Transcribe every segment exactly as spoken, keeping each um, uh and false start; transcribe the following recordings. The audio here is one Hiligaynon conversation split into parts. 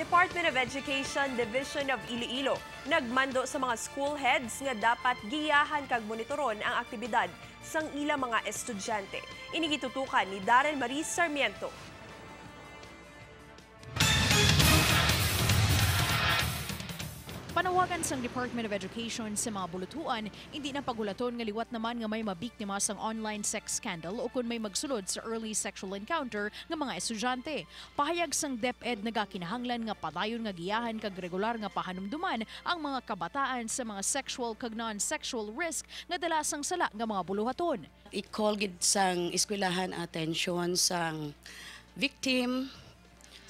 Department of Education, Division of Iloilo, nagmando sa mga school heads nga dapat giyahan kag monitoron ang aktibidad sang ilang mga estudyante. Ini gitutukan ni Daryl Marie Sarmiento. Panawagan sang Department of Education sa mga bulutuan, indi na paghulaton nga liwat naman nga may mabiktima sang online sex scandal o kon may magsulod sa early sexual encounter nga mga estudyante. Pahayag sang DepEd, nagakinahanglan nga padayon nga giyahan kag regular nga pahanumduman ang mga kabataan sa mga sexual kag non-sexual risk nga dala sang sala nga mga buluhaton. I-call gid sang eskwelahan ang atensyon sang victim,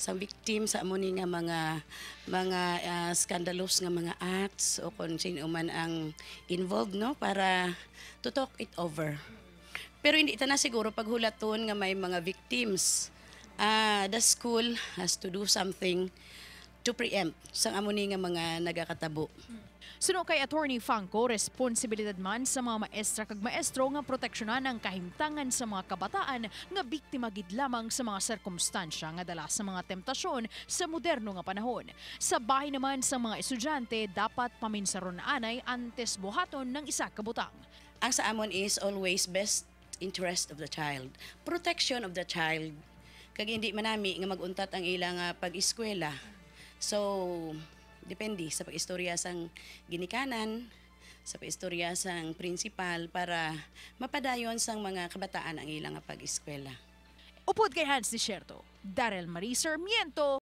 sang victim sa amo ni nga mga, mga, ah, scandalous nga mga acts o kung sino man ang involved, no, para to talk it over. Pero hindi ta na siguro paghulaton nga may mga victims. Ah, the school has to do something to preempt sang amo ni nga mga nagakatabo. Suno kay Attorney Fangco, responsibilidad man sa mga maestra kag maestro nga proteksyonan ang kahimtangan sa mga kabataan nga biktima gid lamang sa mga sirkumstansya nga dala sa mga temptasyon sa moderno nga panahon. Sa bahin naman sa mga estudyante, dapat paminsaron anay antes buhaton ng isa ka butang. Ang sa amon is always best interest of the child, protection of the child, kag hindi man nami nga mag-untat ang ila nga pag-eskwela. So, depende sa pag-istorya sang ginikanan, sa pag-istorya sang principal para mapadayon sang mga kabataan ang ila nga pag-eskwela. Upod kay Hans Desierto, Daryl Marie Sarmiento,